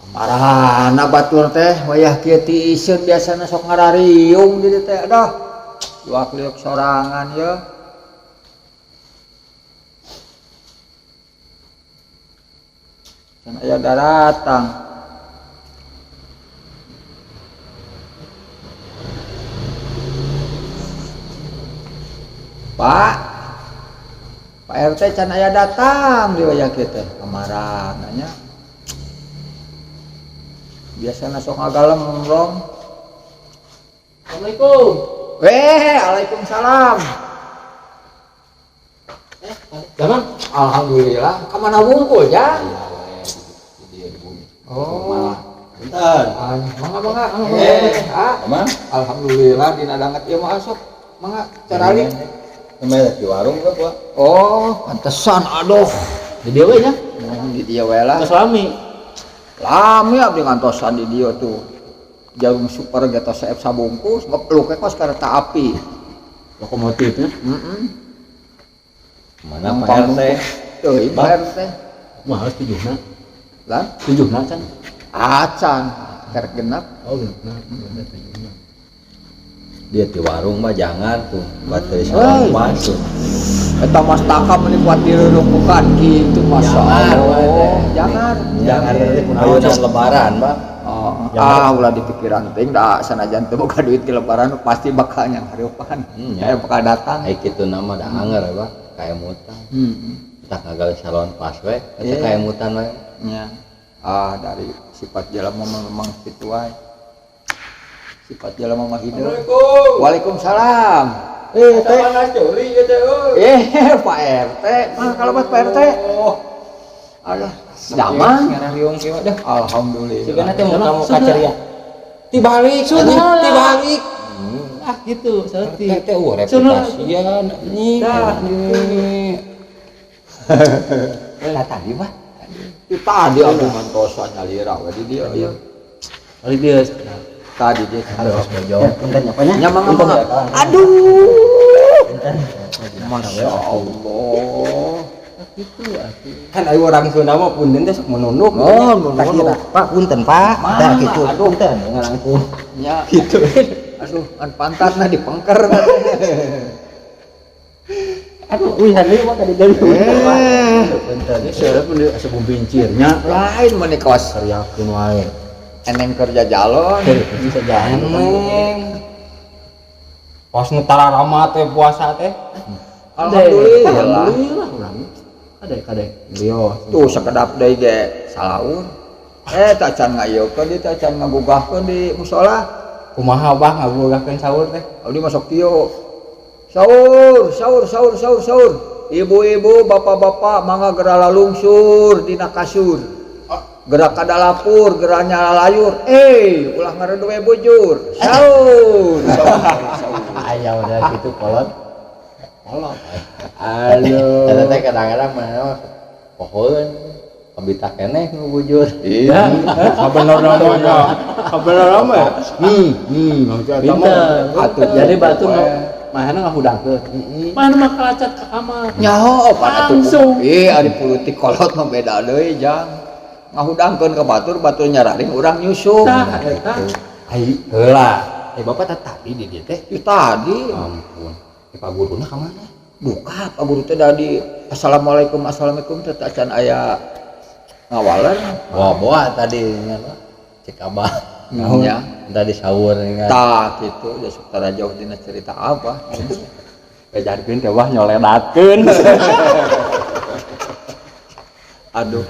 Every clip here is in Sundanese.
Kamarana batur teh wayah kieu tiiseun biasana sok ngarariung di dieu teh aduh. Luak-liuk sorangan ye. Can aya daratang. Pak, Pak RT can aya datang di wayah kieu teh kamarana nya. Biasana sok ngagalemrong. Assalamualaikum. Weh, waalaikumsalam. Damang. Alhamdulillah. Kamana wungkul ya? Oh. Punten. Mangga mangga. Ah, Emang? alhamdulillah dina danget ieu mah asup. Mangga carali. Namanya di warung kok, Pak. Oh, pantesan aduh. Di dieu we nya. Di dieu we lah. Geus lami. Lami abdi ngantosan di dieu tuh. Jarum super ge tos seep sabungkus, ngepluk kos kereta api. Lokomotifnya. Heeh. Mana Pak RT? Tuh, Pak RT. Mah harus tujuhna. Lah, Tujuhna can. acan kerek genap. Oh, genepna. Udah tujuhna. Dia di warung mah jangan tuh, buat dari Hei. salon pas tuh. Eta mas taka meni kuat dirurungkukan gitu Masya Jangan, Allah. Jangan. Jangan ayunan lebaran, Pak. Oh, ah ulah dipikiran teuing da sanajan teu boga duit ke lebaran pasti bakal nyang hareupan. Ya. Bakal datang. Ai kitu nama da anger, Pak. Kaemutan. Tak ngagal salon pas we, eta Iya. kaemutan we. Nya. Ah dari sifat jelema mah memang kitu wae. Sifat jelema mah hideung. Waalaikumsalam. Eh, teh. Eh, Pak RT. Mah kalau buat Pak RT. Oh, Aduh, zaman. Ngarariung kieu dah. Alhamdulillah. Sigana teh muka-muka ceria. Tibalik, Sudah. tibalik. Ah gitu, saeutik. Teh teh eueuh reputasian anjing. Dah, Lah tadi mah Itu tadi abdi ngantosan nyalira we di dieu ieu. Kali dia. Tadi dia. Harus bojong. punten nya Pak nya. Nya mangga mangga. Aduh. Masya Allah. Gitu atuh. Kan ayo orang Sunda mah punten teh sok menunduk. Oh, menunduk. Pak punten Pak. Mangga, Tah gitu. aduh. Punten ngalangkung. Nya gitu. Aduh, an pantatna dipengker. Aduh, uihan deui mah ka di dieu. Eh, Punten. Ini pun dia asa bumpincirnya. lain meni kos Teriakeun wae. eneng kerja jalon. Bisa jalan. Eneng. Pas nu tararama teh puasa teh. Alhamdulillah. Alhamdulillah urang. Kade kade. Lios. Tuh sekedap deui ge salaur. Eh, tacan ngayeukeun di tacan ngagugahkeun di musola. Kumaha bah ngagugahkeun sahur teh? Abdi masuk kieu. Sahur, sahur, sahur, sahur, sahur. Ibu-ibu, bapak-bapak mangga geura lalungsur dina kasur. Gerak kada lapur, gerak nyala layur. Eh, ulah ngareduh we bujur. Sahur, sahur, sahur. Aya udah gitu kolot. Kolot. Aduh. Eta teh kadang-kadang mana pohoeun kabita keneh nu bujur. Iya. Sabenerna mah nya. Sabenerna mah. Pinter. Atuh. Jadi batu nu mahana ngahudangkeun. Mahana mah kalacat ka kamar. Nyaho pan atuh. Langsung. Ih, ari politik kolot mah beda deui, Jang. Ngahudangkeun ka batur, batur nyararing urang nyusup. Tah eta. Ai heula. Eh bapak teh tadi di dieu teh. Itu tadi Ampun. Eh Pak guruna ka mana? buka Pak Guru teh dari assalamualaikum assalamualaikum teh acan aya ngawaler. Bawa-bawa tadi nya Pak. Cek abah. Nya. Tadi sahur nya. Tah kitu ya sok tara jauh dina cerita apa. Bejarkeun teh wah nyoledatkeun. Aduh.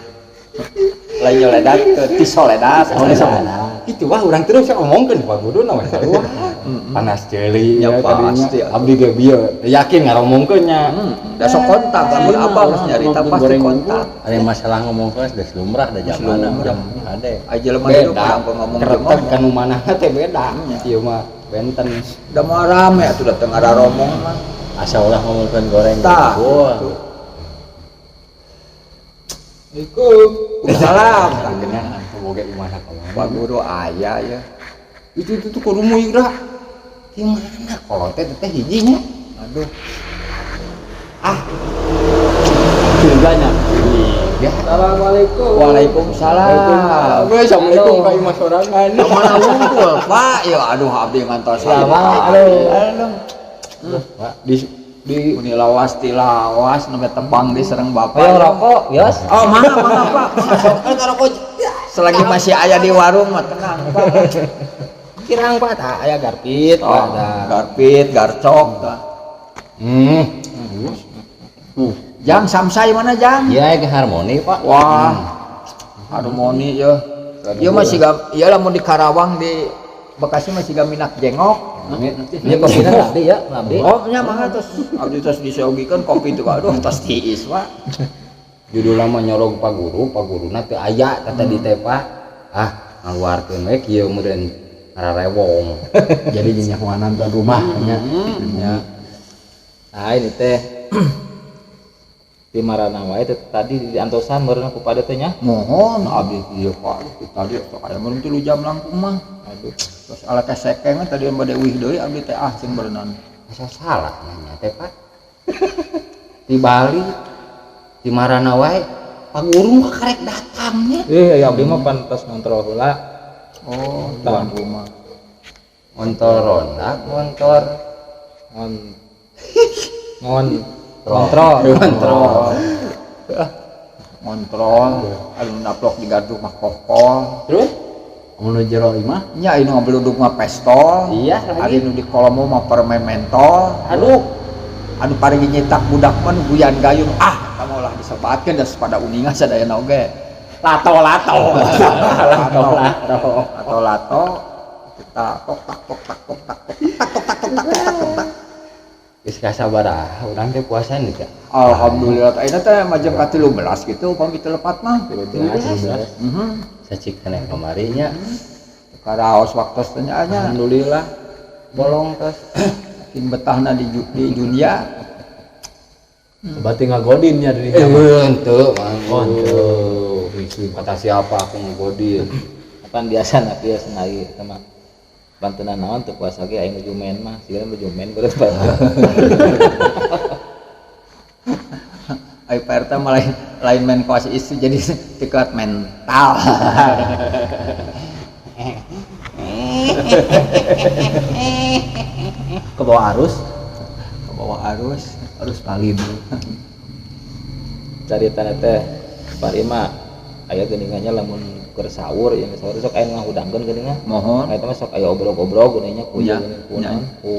Lain nyoledatkeun, tisoledat. Oh, tisoledat. Itu wah urang terus ya omongkeun Pak Guruna we sarua. Panas ceuli Ya, tadinya. pasti, atuh. Abdi ge bieu yakin ngaromongkeun nya. Da sok kontak lamun abah geus nyarita pasti kontak. Ada masalah ngomong kelas geus lumrah da zamana. Lumrah. Ade. Ai jelema hidup Beda. urang ngomong Keretek ngomong. kanu manahna teh beda. Ieu mah benten. Da moal rame atuh da teu ngararomong mah. Asa ulah ngomongkeun goreng. Tah. Wah. Gitu. Waalaikumsalam. Boga imah ka mana? Pak Guru aya ya. Itu tuh kudu muira. Di mana kalau teh teh hijinya? Aduh. Ah, Curiganya. Ya. Assalamualaikum. Waalaikumsalam. Assalamualaikum ka imah sorangan. Mana wungkul, Pak? Ya aduh abdi ngantos. Lama, aduh. Pak, di Muni lawas ti lawas nembe tebang di sareng bapak. Ayo rokok, Yos. Oh, mangga mangga Pak. rokok Selagi masih aya di warung mah tenang, Pak. kirang Pak, tah aya garpit, Oh, garpit, garcok tah. Jang samsai mana Jang? Iya, ke harmoni, Pak. Wah. Harmoni ya. Ieu mah siga ieu lamun di Karawang di Bekasi mah siga minak jengok. Ini kopina abdi ya, abdi. Oh, nya mangga tos abdi tos diseogikeun kopi tuh aduh tos tiis, Pak. Judulna mah nyorog Pak Guru, Pak Guruna teu aya kata di teh Pak. Ah, ngaluarkeun we kieu meureun ngararewong. Jadi nyahoanan tuan rumah nya. Ya. Nah, ini teh di marana wae teh tadi di antosan meureun ku pada teh nya. Mohon abdi ieu Pak, tadi sok aya meureun 3 jam langkung mah. Aduh. Terus ala kesekeng mah tadi bade uih deui abdi teh ah ceung berenang. Asa salah nanya teh Pak. Di Bali di marana wae Pak Guru mah karek datangnya. Eh, ya abdi mah pan tos ngontrol heula. Oh, tuan rumah. Motor ronda, motor Ngon ngon ngontrol. Ngontrol. Ngontrol, anu naplok di gardu mah kokol. Terus? Mun jero imah Nya anu ngabluduk mah pestol. Iya, lagi. Ari nu di kolomo mah permen mentol. Aduh, Anu paling nyetak budak mah nu guyan gayung. Ah, eta mah ulah disebatkeun da pada uningan sadayana oge. Lato-lato. Lato-lato. Lato-lato. Kita tok tak tok tak tok tak tok tak tok tak tok tak tok tak tok tak. Geus kasabaraha urang teh puasa nih teh. Alhamdulillah, ayeuna teh majeng ka 13 gitu upami teu lepat mah. 13. Heeh. Sacikan yang kamarinya. Karaos waktos teh nya. Alhamdulillah. Bolong tos. Makin betahna di dunia. Berarti ngagodin nya di Henteu, Mang. Oh, henteu. Kata siapa aku ngagodin? Apaan biasa na kieu senai eta mah. Bantenan naon teu puasa ge aing nuju main mah, sigana nuju main beres Pak. Ai Pak RT mah lain main kawas isu jadi teu mental. Ke bawah arus, ke bawah arus, arus paling. Caritana teh Pak Rima aya geuningannya lamun keur sahur yang sahur sok aya ngahudangkeun geuningan. Mohon. Eta mah sok aya obrog-obrog geuningannya ku Nya, geuning ku nya. naon ku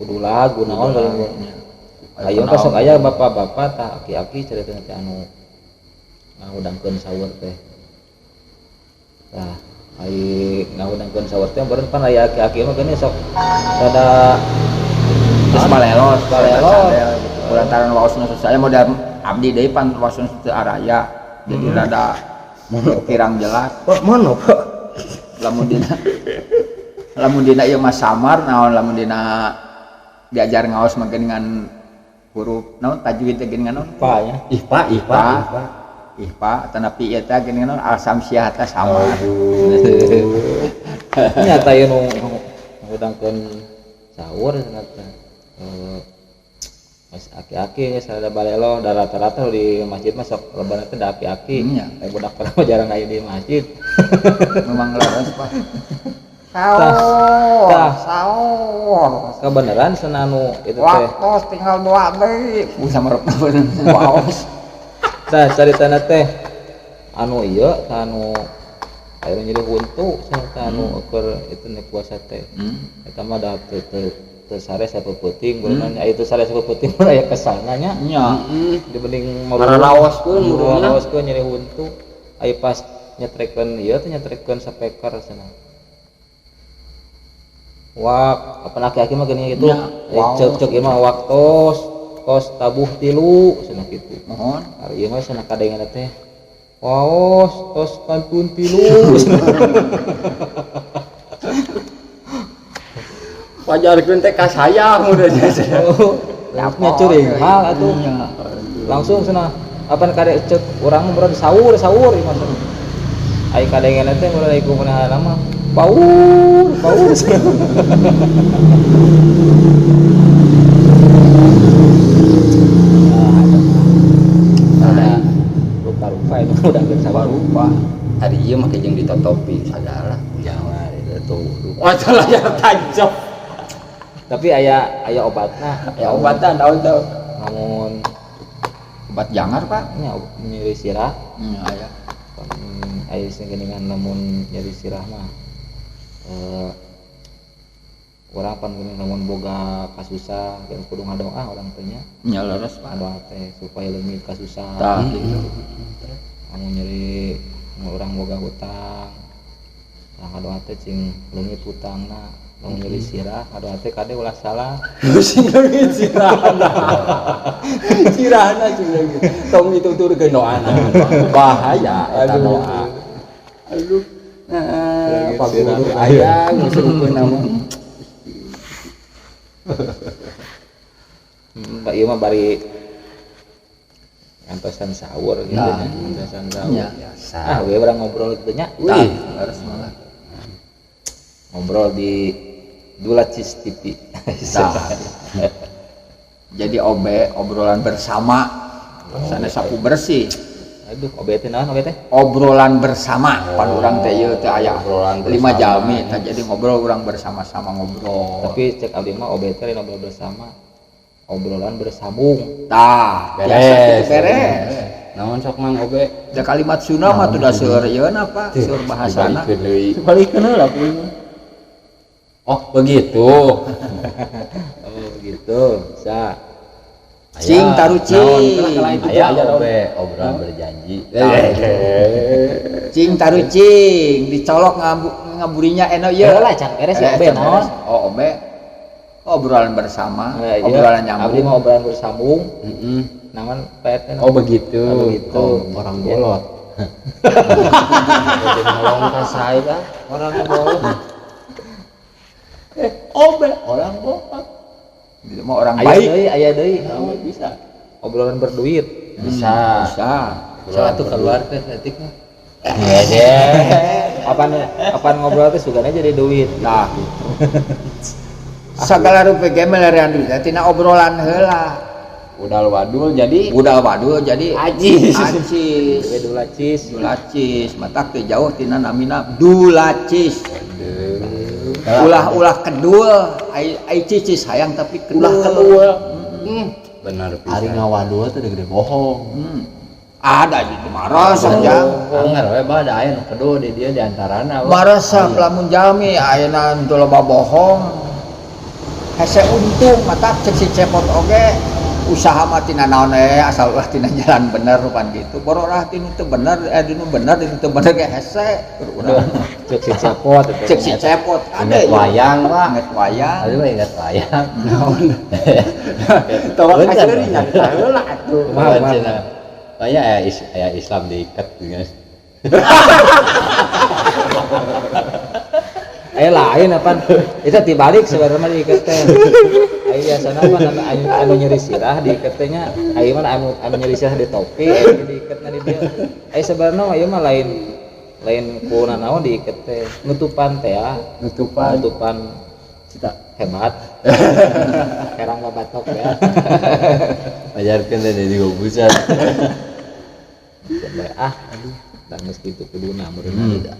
dulag ku naon geuning. Aya Ayeuna naon. sok aya bapak-bapak tah aki-aki caritana teh anu ngahudangkeun sahur teh. Tah ai ngahudangkeun sahur teh beureun pan aya aki-aki mah geuning sok rada Geus balelos, Balelos. gitu. Kulantaran waosna saya modal abdi deui pan waosna teu araya. Jadi rada kirang jelas. Pak mono, Pak. Lamun dina ieu mah samar naon lamun dina diajar ngaos mah geuningan huruf naon tajwid teh geuningan naon? Pa nya. Ihpa, ihpa, ihpa. Ihpa tanapi ieu teh geuningan naon al-samsiah teh samar. Nya tah ieu nu ngahudangkeun sahur cenah teh. Mas aki-aki geus rada balelo da rata-rata di masjid mah sok lebaran teh da aki-aki. Nya. Aya budak mah jarang aya di masjid. Memang leres Pak. Sahur, Tah. sahur. Kebenaran senanu itu teh. Waktos tinggal dua deui. Sama rek waos. Tah caritana teh anu ieu tah anu aya nu nyeri huntu cenah tah anu keur itu nek puasa teh. Eta mah da teu teu sare sapeuting beunang aya teu sare sapeuting mah aya kesanna nya. Nya. Dibanding Mararaoskeun muruna. Mararaoskeun nyeri huntu. Aya pas nyetrekeun ieu teh nyetrekeun sapeker cenah. Wak, apa aki-aki mah geuning gitu. Nya, wow. Cek-cek ieu mah waktos tos tabuh tilu cenah kitu. Mohon. Ari ieu mah cenah kadengeuna teh. Waos tos kantun tilu. Wajarkeun teh ka saya mun Oh, nya curing hal atuh. Nya. Langsung cenah apan kadek cek urang mah meureun sahur sahur ieu mah cenah. Ai kadengeuna teh meureun ai kumaha mah paur paur. Nah, ada Udah Sabarupa. Hari ieu make jeung ditotopi sagala. Jangan itu tuh. Oh, salah ya tancap. Tapi aya aya obatna. Ya obatan naon tau. Namun Obat jangar, Pak. Nya nyeri sirah. Nya aya. Kan aya sing geuningan lamun nyeri sirah mah urang pan geuning lamun boga kasusah geus kudu ngadoa urang teh nya. Nya leres, Pak. Ngadoa teh supaya leungit kasusah. Tah gitu. Lamun nyeri urang boga hutang, urang ngadoa teh cing leungit hutangna. Lamun nyeri sirah ngadoa teh kade ulah salah. Sing leungit sirahna. Sirahna sing leungit. Tong dituturkeun doana. Bahaya eta doa. Aduh. Nah, Pak Guru aya ngusurkeun nama. Pak ieu mah bari ngantosan sahur gitu nya, ngantosan sahur. Nya. Biasa. Ah, we urang ngobrol gitu nya. Wih, leres malah. Ngobrol di Dulacis TV. Tah. Jadi OB obrolan bersama. Sanes sapu bersih. Aduh, OB teh naon OB teh? Obrolan bersama. Pan urang teh ieu teh aya Obrolan 5 bersama. jalmi tah jadi ngobrol urang bersama-sama ngobrol. Tapi cek abdi mah OB teh lain ngobrol bersama. Obrolan bersambung. Tah, biasa Beres. kitu beres. Naon sok Mang OB? Da kalimat Sunda mah tuh da seueur ieuna Pak, seueur bahasana. Dibalikeun deui. Dibalikeun heula kuy. Oh, begitu. Oh, begitu. Bisa. Cing tarucing. Aya OB, obrolan berjanji. Cing tarucing, dicolok ngaburinya enak ieu. Heula can beres ya OB naon? Oh, OB. Obrolan bersama, Nah, iya. obrolan Abdi nyambung. mah obrolan bersambung. Heeh. Naon Pak RT? Oh, begitu. Oh, begitu. Oh, orang bolot. Jadi nolong ka saya. Orang bolot. OB orang bolot. Itu mah orang Aya baik. deui, aya deui. Bisa. Obrolan berduit. Bisa. Bisa. Soal tuh keluar teh detik mah. Iya deh. Apaan apaan ngobrol teh sugana jadi duit. Nah, gitu. Sagala rupa ge melerean duit tina obrolan heula. Udal wadul jadi Udal wadul jadi acis. Acis. We dulacis. Dulacis, matak teh jauh tina namina dulacis. Ulah-ulah kedul, ai cicis hayang tapi kedul. Ulah kedul. Benar Ari pisan. ngawadul teh gede bohong. Ada gitu marasap jang. Anggar we bah da aya nu kedul di dia di antarana. Marasap lamun jalmi ayeuna teu loba bohong. Hese untung matak cek si cepot oge usaha mah tina naon asal ulah tina jalan bener rupan gitu. Boro lah tinu teu bener dinu bener dinu teu bener ge hese urang. Cek si cepot. Cek si cepot ada Ingat wayang, Pak. Ingat wayang. Aduh mah ingat wayang. Naon? Tawak haseuri nyarita heula atuh. Kumaha, kumaha. Banyak aya Islam diikat gitu. Lain apaan? Itu dibalik sebenarnya diikat teh. Aya biasana mah anu nyeri sirah diikat teh nya. Aya mah anu nyeri sirah di topi, aya diikatna di dieu. Aya sebenarnya mah ieu mah lain ku nanaon diikat teh. Nutupan teh ya. Nutupan. Nutupan Cita. Hebat. Herang babatok ya. Ajarkeun teh di gobusan. Sampai ah aduh dan geus kitu kuduna meureun da.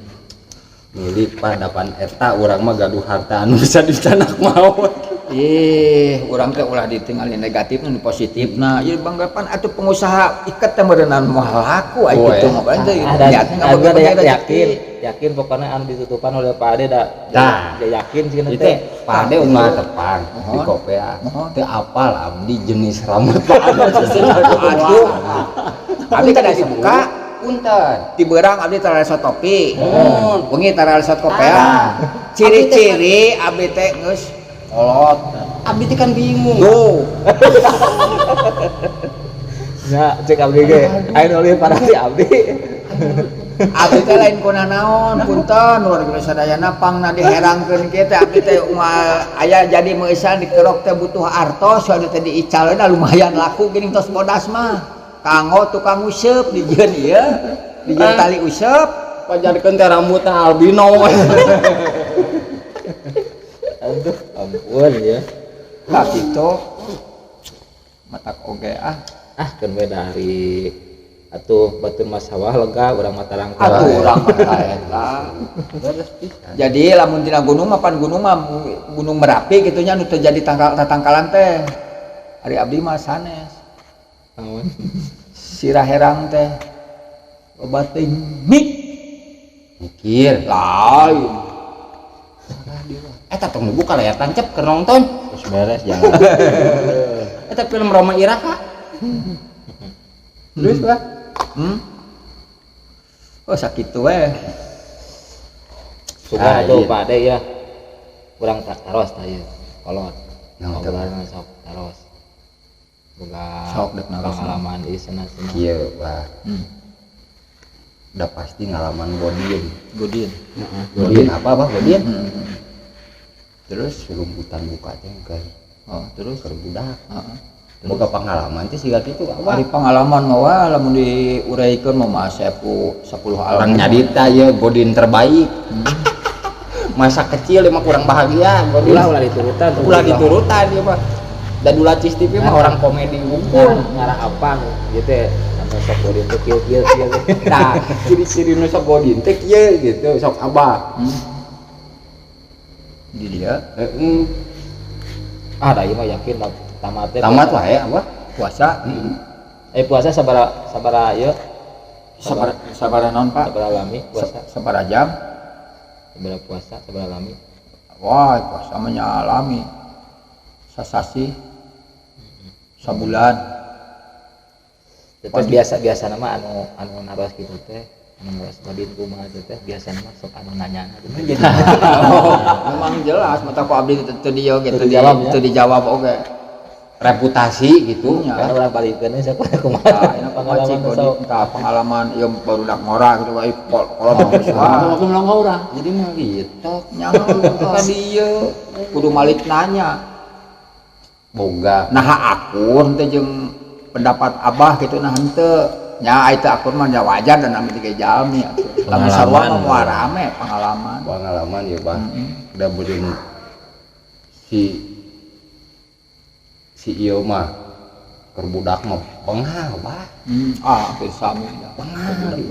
Milik padapan eta urang mah gaduh harta anu bisa dicanak maot. Ih, urang teh ulah ditinggali negatifna nu positifna. Ieu banggapan atuh pengusaha iket teh meureunnan moal laku aya kitu mah teh. Niat Ada yakin, yakin pokoknya anu ditutupan oleh Pak Ade da. Tah. Yakin sih Itu teh. Pak Ade mah tepang di kopea. Teu apal abdi jenis rambut Pak Ade. Aduh. Abdi kada dibuka. Punten. Di beurang abdi taralesot topi. Wengi taralesot kopea. Ciri-ciri abdi teh geus kolot. Abdi teh kan bingung. Tuh. Ya, cek abdi ge. Aya nu leuwih parah ti abdi. Abdi teh lain kuna naon, punten warga sadayana pangna diherangkeun kieu teh abdi teh unggal aya jadi meusan dikerok teh butuh artos, abdi teh diicaleuna lumayan laku geuning tos bodas mah. Kanggo tukang useup dijieun ieu, dijieun tali useup, pajarkeun teh rambutna albino. Aduh, ampun ya. Tah kitu. Matak oge ah. Ah, keun we dari Atuh batur mah sawah lega urang mah tarangkal. Atuh urang mah eta. Jadi lamun dina gunung mah pan gunung mah Gunung Merapi kitu nya nu terjadi tangkal tatangkalan teh. Ari abdi mah sanes. Naon? Sirah herang teh loba teh mik Mikir. Lain. Eta tong dibuka layar tancap keur nonton. Terus beres jangan. Eta film Roma Irama. Terus lah. Oh sakitu we. Sugan atuh iya. Pak De ya. Urang taros tah ieu. Kolot. Naon teh? Obrolan sok taros. Boga Sok dek naros. pengalaman ieu cenah-cenah. Kieu, Pak. Udah pasti ngalaman godin. Godin. Godin apa, Pak? Godin? Terus Serumputan buka teh ke oh, terus keur budak. Heeh. Boga pengalaman teh siga kitu apa? Ari pengalaman mah wah lamun diuraikeun mah asep ku 10 Orang alam. nyadita ya godin terbaik. Masa kecil emang kurang bahagia godin. Ulah ulah diturutan. Ulah diturutan ieu mah. Dan ulah Cis TV mah orang komedi wungkul. Ngarah apa gitu ya. Anu sok godin teh kieu kieu kieu. Nah, ciri-ciri nu sok godin teh kieu gitu, sok abah. Di dia Heeh. Ah, da ieu mah yakin lah tamat teh. Tamat wae abah. Puasa. Puasa sabara sabara ieu? Sabara sabara naon, Pak? Sabara lami puasa. Sabara jam? Sabara puasa, sabara lami. Wah, puasa mah nya alami. Sasasi sabulan. Terus biasa-biasa nama anu anu naros gitu teh, anu naros godin kumaha teh biasa nama sok anu nanya gitu. Jadi oh, memang jelas mata ku abdi teu dieu gitu Teu dijawab, ya? teu dijawab oge. Reputasi gitu. Iya. Karena orang balikeun we siapa kumaha. Nah, ini Pengalaman pengalaman sok. entah pengalaman ieu barudak ngora gitu wae kolot wah. Aku bilang ngora. Jadi mah gitu. Nyaho ka dieu kudu malik nanya. Boga. Nah akur teh jeung pendapat abah gitu nah henteu. Nya ai teu akur mah nya wajar dan ame tiga jalmi atuh. Lamun sarua mah moal rame pengalaman. Pengalaman ya, Bang. Udah beureum si si ieu mah keur budak mah bengal, Bah. Ah, hampir sami dah. Bengal.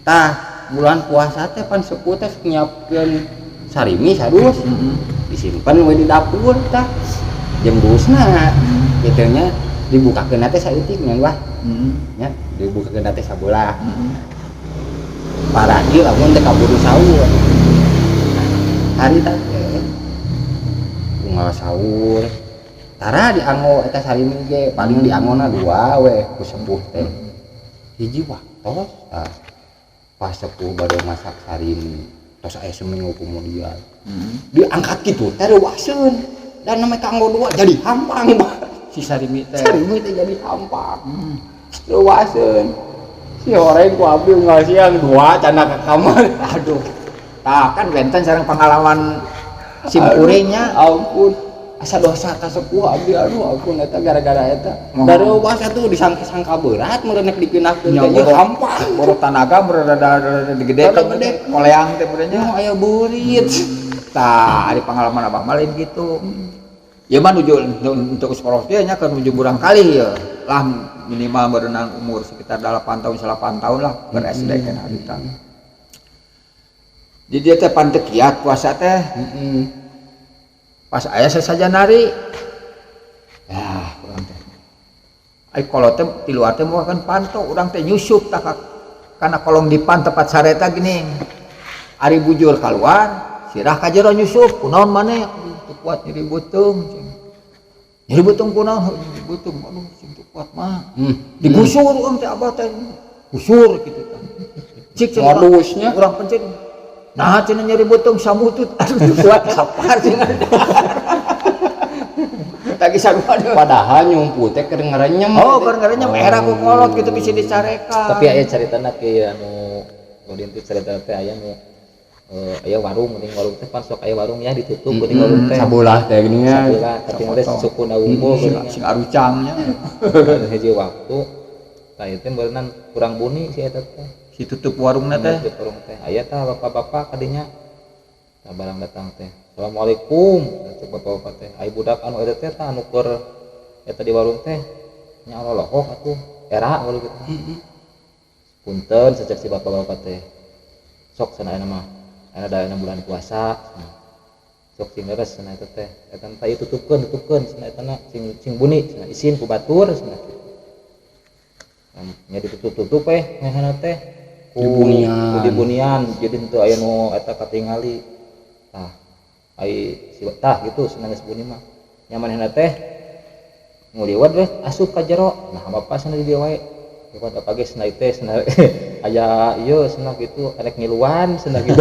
Tah, bulan puasa teh pan sepuh teh sok nyiapkeun sarimi sarus. Disimpen we di dapur tah. Jeung busna. Kitu nya dibukakeun teh saeutik nya, Bah. Nya dibukakeun teh sabelah. Paragi lamun teh kaburu sahur. Hari teh unggal sahur. Tara dianggo eta sarimi ge paling dianggona dua we ku sepuh teh. Hiji waktos tah. Pas sepuh bade masak sarimi tos aya seminggu kemudian. Diangkat kitu teh reuaseun. Dan namanya kanggo dua jadi hampang, Bah. Si sarimi teh. Sarimi teh jadi hampang. Reuaseun. Si horeng ku abdi unggal siang dua canda ke kamar. Aduh. Tah kan benten sareng pengalaman simkuringnya. Ampun. Asa dosa ka sepuh abdi aduh ampun eta gara-gara eta. Mohon. Dari puasa tuh disangka-sangka berat meureun nek dipindahkeun Nya, teh ieu boro- hampang. Boro tanaga meureun rada gede Rada gede. Koleang teh meureun nya. Nya aya beurit. Tah ari pengalaman abah mah lain gitu. Ieu mah nuju untuk sekolah teh nya keur nuju burang kali ya. Lah minimal berenang umur sekitar 8 tahun 8 tahun lah ber SD kan harita. Di dia teh pan teu kiat puasa teh. Pas aya sasaja nari. Yah, urang teh. Ai kolot teh di luar teh moal kan panto, urang teh nyusup tah kana kolong dipan tempat sareta gini. Ari bujur keluar, sirah ka jero nyusup, kunaon maneh? Aduh, teu kuat nyeri beuteung. Nyeri beuteung kunaon? Nyeri beuteung, aduh sing teu kuat mah. Digusur urang teh abah teh. Gusur kitu tah. Cik cenah Modusnya. Urang pencet. Nah, cenah nyeri beuteung samutut. Aduh, teu kuat kapar cenah. Lagi sarua deui. Padahal nyumput teh keur ngerenyem. Oh, keur ngerenyem era ku kolot gitu bisa dicarekan. Tapi aya caritana kieu anu godin teh carita teh aya nu aya warung, mending warung teh pan sok aya warung ya ditutup geuning warung teh. Sabelah teh geuning nya. Sabelah, tapi teh sukuna wungkul geuning. Sing arucangnya. Anu hiji waktu tah ieu teh beureunan kurang buni si eta teh. Si tutup warungna teh. Tutup warung teh. Aya tah bapak-bapak kadinya. Tah barang datang teh. Assalamualaikum. Cek bapak-bapak teh. Ai budak anu eta teh tah anu keur eta di warung teh nya lolohok atuh. Era walu kitu. Punten sejak si bapak-bapak teh. Sok cenah ayeuna mah. Ayeuna da ayeuna bulan puasa. Sok sing leres cenah eta teh. Eta teh ieu tutupkeun, tutupkeun cenah eta na sing sing buni cenah isin ku batur cenah. Nya ditutup-tutup eh ngehana teh. Ku Dibunian. Ku dibunian jadi henteu aya nu eta katingali. Tah ai si tah gitu cenah geus buni mah. Nya manehna teh nguliwat weh asup ka jero. Nah bapak cenah di dieu wae. Liwat apa ge cenah teh cenah aya ieu cenah gitu arek ngiluan cenah gitu.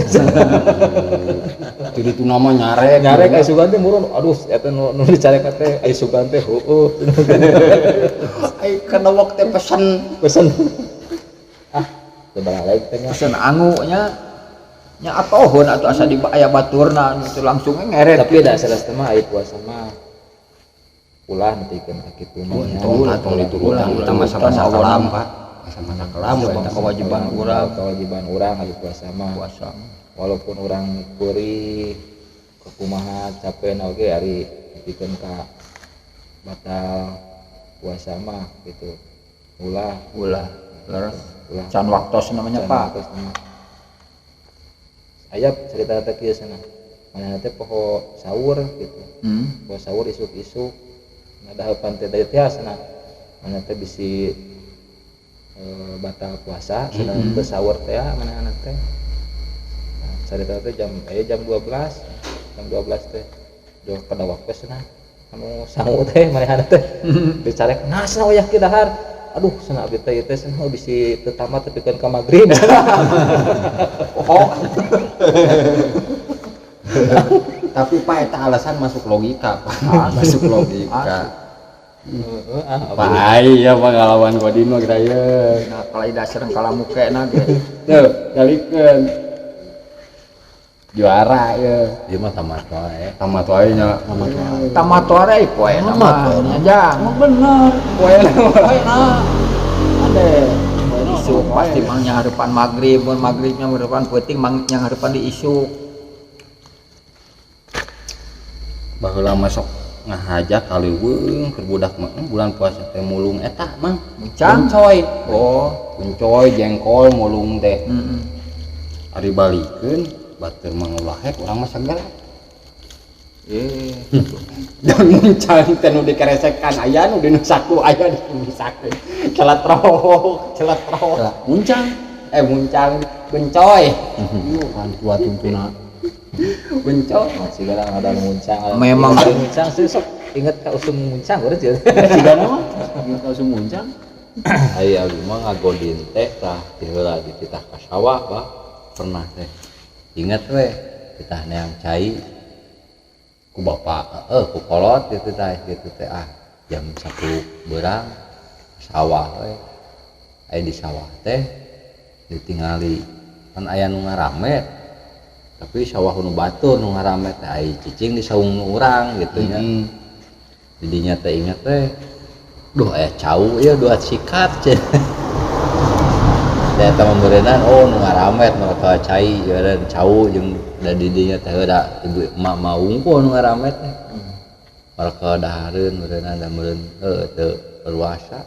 Jadi itu nama nyarek. Nyarek ai sugan teh murun aduh eta nu dicarek teh ai sugan teh heueuh. Ai kana waktu pesen pesen. Ah teu balik teh nya. Pesen angu nya nya atohun atuh asa di aya baturna nu teu langsung ngeret. Tapi da sanes teh mah ai puasa mah ulah nepikeun ka kitu mah nya. Tong tong diturutan kita masa-masa kelam, Pak. Masa-masa kelam Sebab eta. Kewajiban urang. Kewajiban urang ari puasa mah. Puasa. Walaupun urang peurih kumaha capek oge ari nepikeun ka batal puasa mah gitu. Ulah ulah leres. Ulah. Can waktos namanya, Can Pak. Waktosna. Aya cerita teh kieu cenah. Manehna teh poho sahur gitu. Poho sahur isuk-isuk. Nah dahapan teh teh cenah. Manehna teh bisi batal puasa cenah teu sahur teh manehna teh. Nah, cerita teh jam jam 12. Jam 12 teh jauh pada waktu cenah. Anu sangu teh manehna teh. Dicarek nah cenah wayah kieu dahar. Aduh cenah abdi teh ieu teh cenah bisi teu tamat tepikeun ka magrib. Oh. Tapi Pak eta alasan masuk logika, Pak. Masuk logika. Heeh, ah, Pak ai ya pengalaman Godin mah geura ye. Nah, kalau dasar kalamuke na ge. Tuh, galikeun. Juara ye. Ieu mah tamat wae. Tamat wae nya. Tamat wae. Tamat wae poe na mah nya jang. Bener. Poe na. Poe na. Ade. Isuk pasti mang nyaharepan magrib, mun magribnya nyaharepan peuting mang nyaharepan di isuk. Baheula masuk ngahaja kaleuweung keur budak mah bulan puasa teh mulung eta mang. Muncang? Kuncoy. Oh. Kuncoy jengkol mulung teh. Heeh. Ari balikeun batur mah ulah hek urang mah seger. Dan muncang teh nu dikeresekan aya nu dinu saku aya nu disakeun. Celetrok, celetrok. Lah. Muncang. Muncang bencoy. Kan tua tuntuna. Bencoy. Masih kadang ada muncang. Memang. Ada muncang sih sok inget ka usum muncang urang sih. Siga mah inget ka usum muncang. Ai abdi mah ngagodin teh tah ti heula dititah ka sawah, Pak. Pernah teh. Inget we titah neang cai ku bapak, heeh, ku kolot gitu tah gitu teh ah jam 10 beurang sawah we. Aya di sawah teh ditingali kan aya nu ngaramet. Tapi sawah nu batur nu ngaramet teh ai cicing di saung nu urang gitu nya. Didinya teh inget teh duh aya cau ieu dua sikat cenah. Da eta mah meureunnan oh nu ngaramet mereka cai ieu dan cau jeung da didinya teh da ibu emak mah wungkul nu ngaramet teh. Mereka dahareun meureunnan da meureun heuh teu luasa.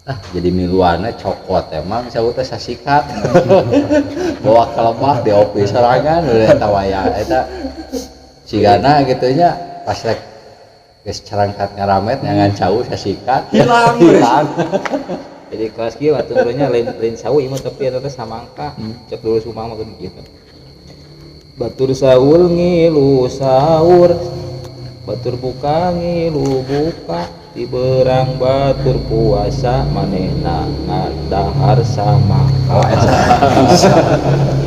Ah jadi miluanna cokot emang cau teh sasikat. Bawa ke lebah diopi sorangan udah eta waya eta sigana gitu nya pas rek geus carangkat ngaramet nyangan cau sasikat Hilang. hilang. Jadi kelas kieu atuh meureunnya lain cau ieu mah tapi eta teh samangka. Cek dulu sumang mah gitu. Batur saul ngilu sahur, batur buka ngilu buka, tiberang batur puasa manehna ngadahar samangka.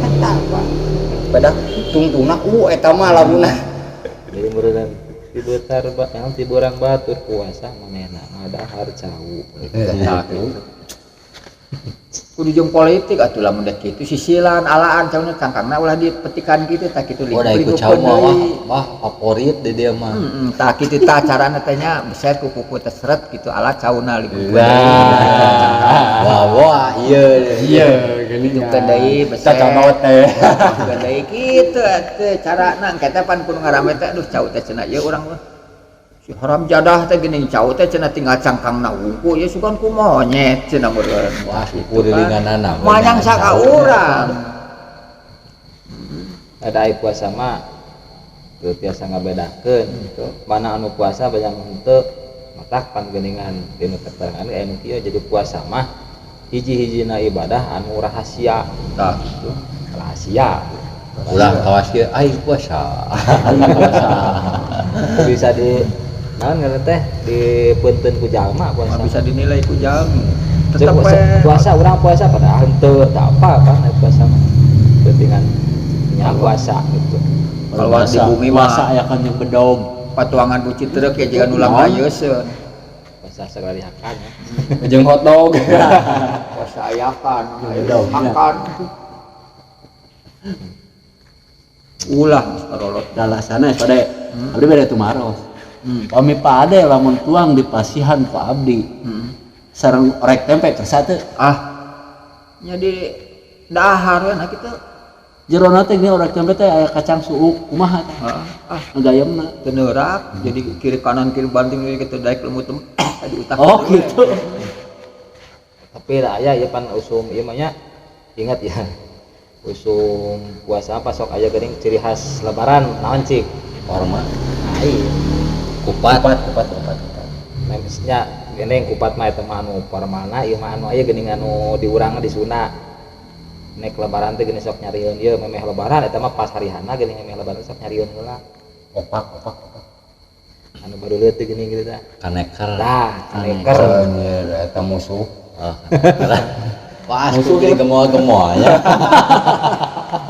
Eta Pak. Pada tungtungna eta mah lamunna. Jadi meureunna tibetar ba, yang tiberang batur puasa manehna ngadahar cau. Eta Kudu jeung politik atuh lamun dek kitu sisilan alaan cauna cangkangna ulah dipetikan kitu tah kitu Oh, da ikut cau mah wah, wah favorit di dia mah. Heeh, tah kitu tah carana teh nya beset ku kuku teh seret kitu ala cauna lingkup. Wah, wah, iya. Iya, geuning. Lingkup deui beset. Cacana teh. Lingkup deui kitu atuh carana engke teh pan kudu ngaramet teh aduh cau teh cenah ieu urang mah. Si haram jadah teh geuning cau teh cenah tinggal cangkangna wungkul ya sugan ku monyet cenah meureun. Wah, kurilinganana. Manyang saka urang. Ada ai puasa mah teu tiasa ngabedakeun gitu. Mana anu puasa banyak henteu matak pan geuningan dina keterangan aya nu kieu jadi puasa mah hiji-hijina ibadah anu rahasia. Tah gitu. Rahasia. Ulah kawas ieu ai puasa. Bisa di naon ngaran teh dipeunteun ku jalma puasa. Mah bisa dinilai ku jalmi. Tetep puasa, we. Puasa urang puasa padahal henteu teu apa kan puasa mah. Pentingan nya puasa gitu. Kalau di bumi mah puasa aya kan jeung bedog. Patuangan ku citereuk ya jiga nu langayeuskeun. Puasa sekali hakan ya. Jeung hotdog. Puasa ayakan, Bedog, ya. hakan. Ulah karolot. Dalasana pada abdi beda tumaros. Pami pade lamun tuang di pasihan ku abdi. Sareng orek tempe kersa teu. Ah. Nya di dahar we nah kitu. Jerona teh gini orek tempe teh aya kacang suuk kumaha teh? Ah, ngagayemna. Teu neurak, jadi kiri kanan kiri banting jadi kitu daek lemut lemut di utak. Oh gitu. Tapi lah aya ieu pan usum ieu mah nya ingat ya. Usum puasa apa sok aya geuning ciri khas lebaran naon cik? Korma. Nah, iya. Kupat. Kupat, kupat, kupat, kupat. Nah, maksudnya geuning kupat mah eta mah anu parmana ieu mah anu aya geuning anu di urang di Sunda. Nek lebaran teh geuning sok nyarieun ieu memeh lebaran eta mah pas harihana geuning memeh lebaran sok nyarieun heula. Opak, opak, opak. Anu baru leutik teh geuning kitu tah. Kaneker. Tah, kaneker. Anjir, eta musuh. Oh, wah, musuh jadi gemoa-gemoa ya.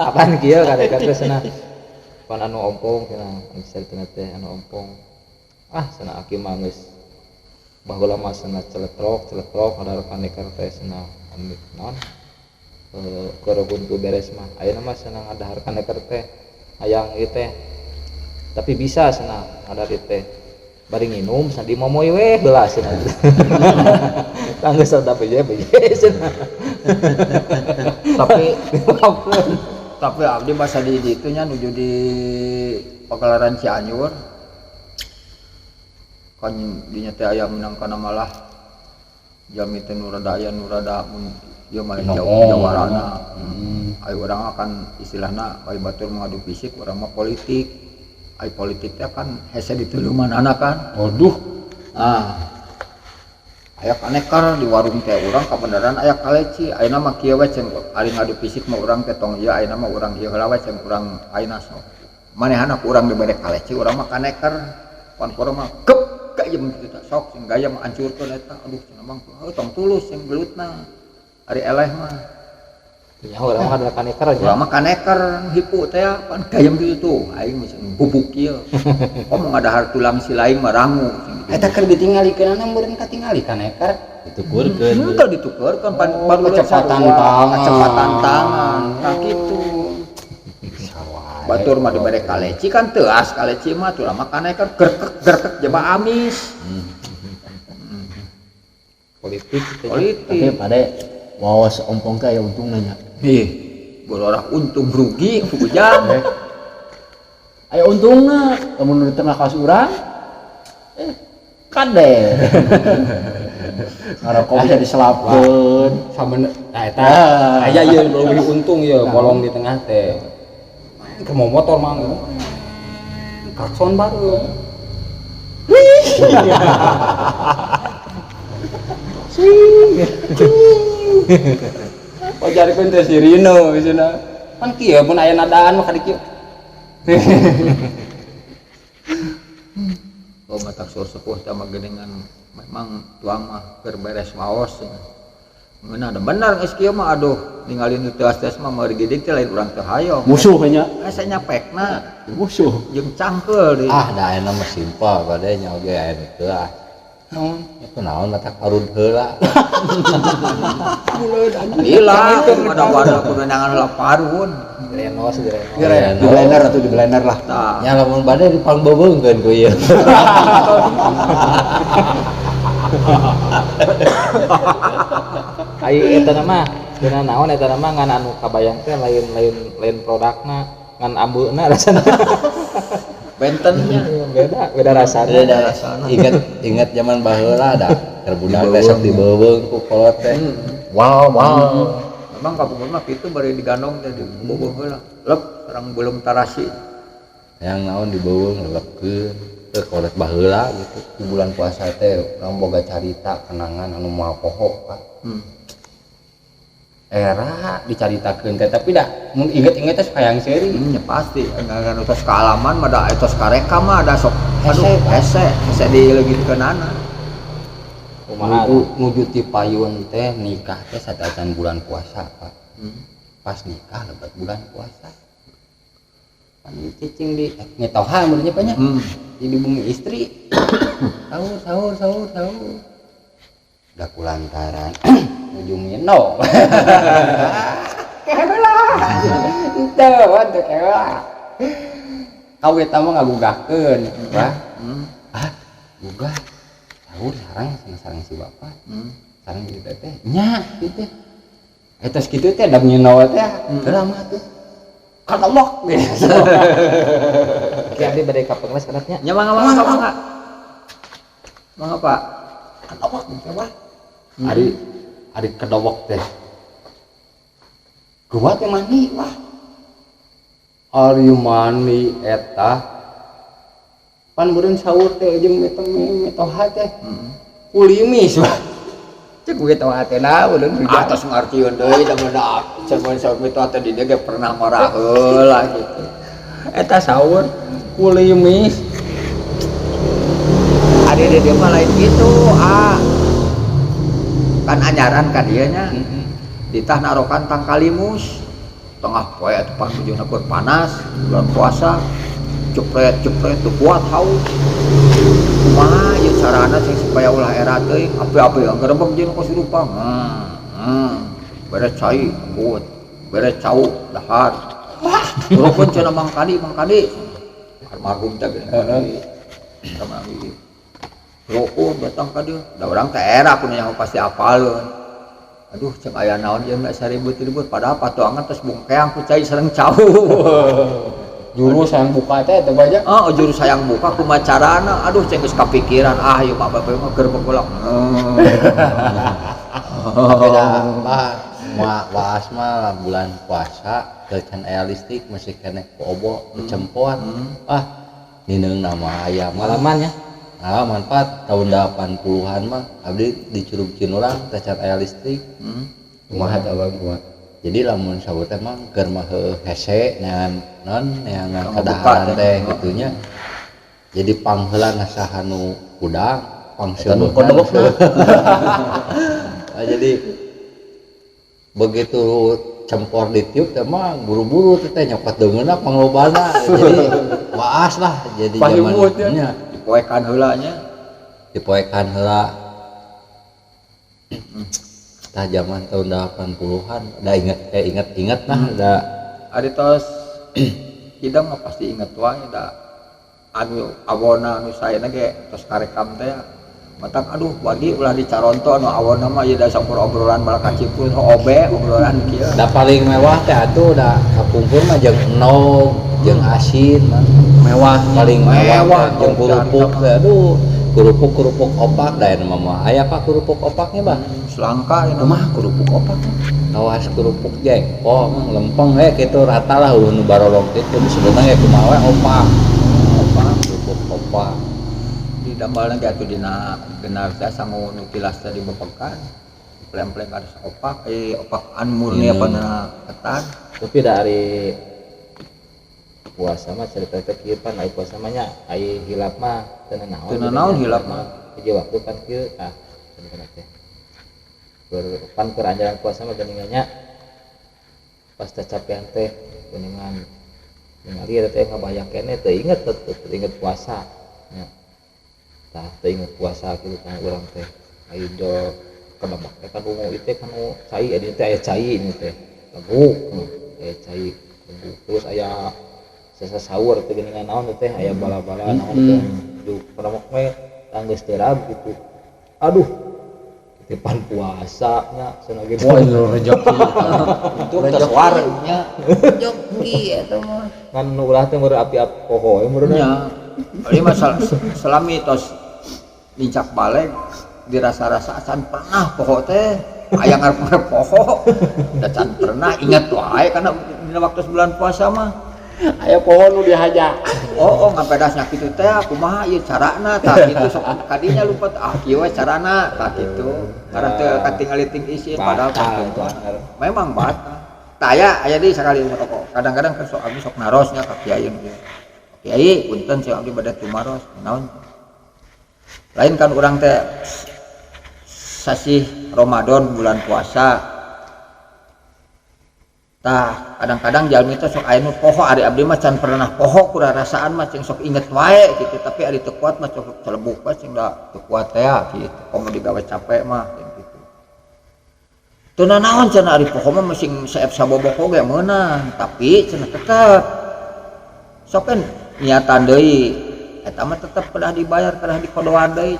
Apaan kieu kaneker teh cenah. Pan anu ompong cenah, anu teh anu ompong. Ah, cenah aki mah geus baheula mah cenah celetrok, celetrok ada kaneker teh cenah anu naon? Keur buntu beres mah. Ayeuna mah cenah ngadahar kaneker teh hayang ieu teh. Tapi bisa cenah ngadahar ieu teh. Bari nginum cenah dimomoy we heula cenah. Tanggeus tapi je beje cenah. Tapi abdi masa di ditu nya nuju di Pagelaran Cianjur. Kan dinya teh aya minangkana malah jami teh nu rada aya nu rada mun ieu mah jawarana. Ai urang kan istilahna ai batur mengadu fisik urang mah politik. Ai politik teh kan hese ditulumanana kan. Waduh. Ah. Aya kaneker di warung teh urang kabeneran aya kaleci. Ayeuna mah kieu we ceng ari ngadu fisik mah urang teh tong ieu ayeuna mah urang ieu heula we ceng urang ayeuna sok. Manehana ku urang dibere kaleci urang mah kaneker. Pan urang mah kep gayem kitu tah sok sing gayem hancurkeun eta. Aduh cenah mang heuh tong tulus sing gelutna. Ari eleh mah. Nya urang mah adalah kaneker nya. Urang mah kaneker hipu teh pan gayem kitu tuh aing mah bubuk kieu. Komo ngadahar tulang si lain mah rangu. Eta keur ditinggalikeunana meureun katingali kaneker. Ditukurkeun. Henteu ditukurkeun pan Oh, kecepatan tangan. Kecepatan tangan. Tah kitu. Batur mah dibere kaleci kan teuas kaleci mah tuh mah kaneker gerkek gerkek jaba amis. Politik gitu. Politik. Tapi pade wawas ompong teh aya untungna nya. Ih, bolorah untung rugi ujang. Aya untungna lamun di tengah kaos urang kade. Ngarokok bisa diselapkeun. Sabener nah eta aya ieu leuwih untung ieu bolong di tengah teh. Ke mau motor mang. Klakson baru. Swing. Oh jarikeun teh sirine cenah. Pan kieu mun aya nadaan mah ka dikieu. Oh matak sur sepuh teh mah geuningan memang tuang mah keur beres waos cenah. Ngeunah da bener geus kieu mah aduh ningali nu teuas-teuas mah meuri gidig teh lain urang teu hayong. Musuh nya. Asa nyapekna. Musuh. Jeung cangkeul deui. Ah da ayeuna mah simpel bade nya oge aya nu teu ah. Naon? Ya kunaon matak arud heula. Buleud anjing. Lila, ada wadah kudu nangan heula parun. Direno, direno. Direno. Di blender atuh di blender lah. Tah. Nya lamun bade dipangbebeungkeun ku ieu. Ai eta mah dina naon eta mah ngan anu kabayang teh lain-lain lain produkna ngan ambeuna rasana. Bentennya Beda, beda rasana. Beda rasana. Ingat ingat zaman baheula da keur budak teh sok dibeuweung ku kolot teh. Wow, wow. Memang kapungkur mah kitu bari digandong teh dibeuweung heula. Lep sareng belum tarasi. Yang naon dibeuweung lelepkeun ke kolot baheula gitu. Di bulan puasa teh urang boga carita kenangan anu moal poho, Pak. Era dicaritakeun teh tapi dah mun inget-inget teh sok hayang seuri. Ya pasti ngan tos kaalaman mah da tos kareka mah da sok aduh Hese, Pak. Hese hese dileungitkeunana. Kumaha? Nuju nuju ti payun teh nikah teh satacan bulan puasa, Pak. Pas nikah lebat bulan puasa. Pan cicing di mitoha mun nya, Pak, nya. Di bumi istri. Sahur sahur sahur sahur. Da kulantaran nuju mino. Keheula. Henteu, teu keheula. Kawit mah ngagugahkeun, Pak. Ah, gugah. Sahur sareng sama sareng si bapak. Sareng si teteh. Nya kitu. Eta kitu teh da mino teh. Heula mah tuh. Kadawak gitu. Ki abdi bade ka pengles anaknya. Nya mangga mangga mangga. Mangga, Pak. Kadawak gitu, Pak. Ari ari kedawak teh. Gua teh mani, wah. Ari mani eta pan meureun sahur teh jeung mitoha teh. Kulimis, wah. Cek mitoha teh na meureun hujan. Atos ngartieun deui da mun da cenah saur mitoha teh di dieu ge pernah ngora heula gitu. Eta sahur kulimis. Ari di dieu mah lain gitu, ah. Kan anyaran ka dieu nya. Ditah narokan tangkalimus. Tengah poe atuh pan bujuna keur panas, bulan puasa. Cepret cepret teu kuat haus. Kumaha ieu carana sing supaya ulah era teuing api-api gerebek jeung kasurupang. Beres cai, kuat. Beres cau, dahar. Rukun cenah Mang Kadi, Mang Kadi. Almarhum teh geuning. Almarhum. Rukun datang ka dieu. Da urang teh era kudu nyaho pasti apaleun. Aduh, cek aya naon ieu mah saribut-ribut padahal patuangan tos bungkeang ku cai sareng cau. Jurus yang buka teh teh banyak. Oh, jurus hayang buka kumaha carana? Aduh, cek geus kapikiran, ah ieu mah bapak mah keur bekulak. Tapi da Pak, waas mah bulan puasa teu can aya listrik masih keneh ku obo ku cempor. Ah, nineung nama aya mah. Pengalaman ya. Pengalaman, Pak, tahun 80-an mah abdi di Curug Cinurang teh can aya listrik. Kumaha tah, Bang, kumaha? Jadi lamun sahur teh mah keur mah heueuh hese neangan non neangan Kamu buka kadaharan teh. Teh gitunya. Jadi pangheula saha nu hudang, Eta nu pangseubeuna. kodowokna. Nah, jadi begitu cempor ditiup teh mah buru-buru teh teh nyokot deungeunna panglobana. Jadi waas lah jadi zaman Pahimut ya. nya Dipoekan heula nya. Dipoekan heula. Tah zaman tahun 80-an da inget inget-inget nah da. Ari tos hidang mah pasti inget wae da anu awona anu saena ge tos karekam teh matak aduh bagi ulah dicaronto anu awona mah ieu da sampur obrolan balaka cipul obe obrolan kieu. Da paling mewah teh atuh da kapungkur mah jeung enog jeung asin mah Mewah. Paling mewah, Mewah, teh, jeung kerupuk teh aduh kerupuk kerupuk opak da aya mah aya, Pak, kerupuk opaknya, Bah. Selangka ieu mah. Kumaha kerupuk opak? Kawas kerupuk jengkol mah lempeng we kitu rata lah nu barolong kitu disebutna ge kumaha we opak. Opak. Kerupuk opak. Di dambalna ge atuh dina genar teh sangu nu tilas teh dibepekan pleng-pleng ada opak opak an murni apa na ketan. Tapi dari puasa mah cerita teh kieu pan ai puasa mah nya ai hilap mah teu naon. Teu nanaon hilap mah. Hiji waktu pan kieu tah cerita teh. Pan keur anjaran puasa mah geuningan nya pas teh capean teh geuningan ningali eta teh ngabayak keneh teu inget teu, teu inget puasa nya. Tah teu inget puasa kitu tah urang teh ai do kedebak teh kan ungu ieu teh kan nu cai ini teh aya cai ini teh teguk aya cai teguk terus aya sesa sahur teh geuningan naon teh aya bala-bala naon teh du kedebak we tanggeus teu rab gitu aduh Tipan puasa nya cenah gitu. Wah, itu rezeki. Itu tos wareg nya. Rezeki eta mah. Ngan nu ulah teh meureun api-api poho we meureun. Nya. Ari mah selami tos nincak balik dirasa-rasa acan pernah poho teh. Aya ngarep-ngarep poho. Da can pernah ingat wae kana dina waktu bulan puasa mah. Aya poho nu dihaja. Oh, ngapedasnya kitu teh kumaha ieu carana tah kitu sok kadinya lupa ah kieu we carana tah kitu. Ngarah teu katingali ting isin padahal Batal tah memang batal. Tah aya deui sakali rokok. Kadang-kadang kan sok abdi sok narosnya ka kiai nu. Kiai punten sok abdi bade tumaros naon. Lain kan urang teh sasih Ramadan bulan puasa. Tah kadang-kadang jalmi teh sok aya nu poho ari abdi mah can pernah poho kurarasaan mah cing sok inget wae gitu tapi ari teu kuat mah sok celebuk wae cing da teu kuat teh gitu komo digawe capek mah cing gitu. Teu nanaon cenah ari poho mah sing seep sabobok oge meunang tapi cenah tetep sok kan niatan deui eta mah tetep kedah dibayar kedah dikodoan deui